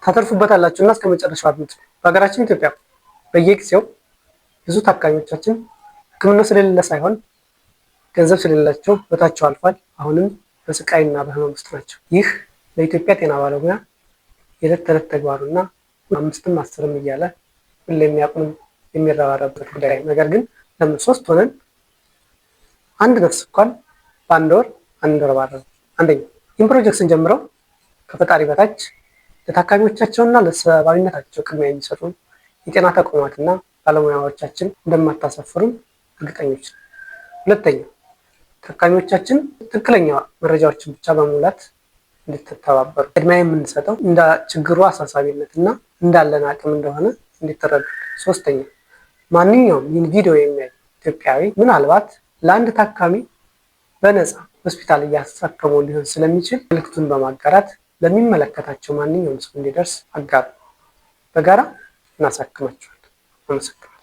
ታተርፉበታላችሁ እና እስከ መጨረሻው አድምጡ። በሀገራችን ኢትዮጵያ በየጊዜው ብዙ ታካሚዎቻችን ሕክምና ስለሌለ ሳይሆን ገንዘብ ስለሌላቸው ሕይወታቸው አልፏል። አሁንም በስቃይና በህመም ውስጥ ናቸው። ይህ ለኢትዮጵያ ጤና ባለሙያ የዕለት ተዕለት ተግባሩና 5ም 10ም እያለ ሁሌ የሚያቁም የሚረባረብበት ጉዳይ። ነገር ግን ለምን ሶስት ሆነን አንድ ነፍስ እንኳን በአንድ ወር አንረባረብም? አንደኛ፣ ይህን ፕሮጀክት ስንጀምረው ከፈጣሪ በታች ለታካሚዎቻቸውና ለሰብአዊነታቸው ቅድሚያ የሚሰጡ የጤና ተቋማትና ባለሙያዎቻችን እንደማታሳፍሩን እርግጠኞች ነን። ሁለተኛ፣ ታካሚዎቻችን ትክክለኛ መረጃዎችን ብቻ በመሙላት እንድትተባበሩ፣ ቅድሚያ የምንሰጠው እንደ ችግሩ አሳሳቢነት እና እንዳለን አቅም እንደሆነ እንዲትረዱ። ሶስተኛ፣ ማንኛውም ይህን ቪዲዮ የሚያይ ኢትዮጵያዊ ምናልባት ለአንድ ታካሚ በነፃ ሆስፒታል እያሳከመው ሊሆን ስለሚችል መልዕክቱን በማጋራት ለሚመለከታቸው ማንኛውም ሰው እንዲደርስ አጋሩ። በጋራ እናሳክማቸዋለን። አመሰግናለሁ።